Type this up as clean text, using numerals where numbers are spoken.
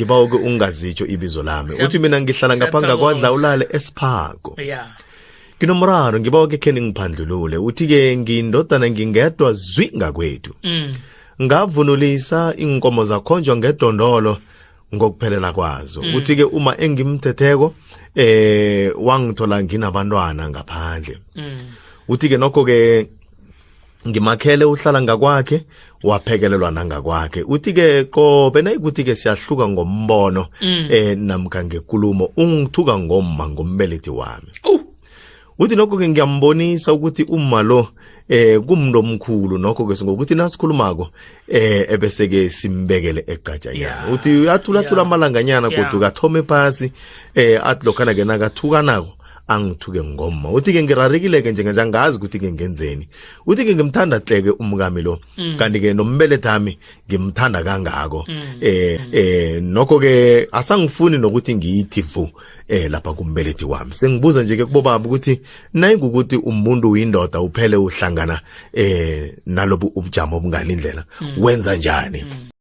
Ngiba uke ungazitsho ibizo lami. Uthi mina ngihlala ngapha ngakwadla ulale esiphago. Yeah. Nginomraro, ngiba uke khe ningiphandlulule. Uthi-ke ngindodana ngingedwa zwi ngakwethu. Ngavunulisa inkomo zakhonjwa ngedondolo ngokuphelela kwazo. Uthi-ke uma engimthetheko wangithola nginabantwana ngaphandle. Uthi-ke nokho-ke ngimakhele uhlala ngakwakhe, waphekelelwa nangakwakhe. Uthi-ke qobe nayikuthi-ke siyahluka ngombono namkha ngekulumo, ungithuka ngomma, ngombelethi wami. Uthi nokho-ke ngiyambonisa ukuthi umma lo kumuntu omkhulu, nokho-ke singokuthi nasikhulumako ebese-ke simbekele eqatshanyana. Uthi uyathulathula amalanganyana, godu kathome phasi, athi lokhana-ke nakathukanako angithuke ngomma. Uthi-ke ngirarekile-ke njenganje, angazi ukuthi-ke ngenzeni. Uthi-ke ngimthanda tleke umkami lo, kanti-ke nombelethami ngimthanda kangako. Nokho-ke asangifuni nokuthi ngiyithi vu lapha kumbelethi wami. Sengibuza nje ke kubobaba ukuthi nayingukuthi umuntu uyindoda uphele uhlangana nalobu ubujamo obungalindlela, wenza njani?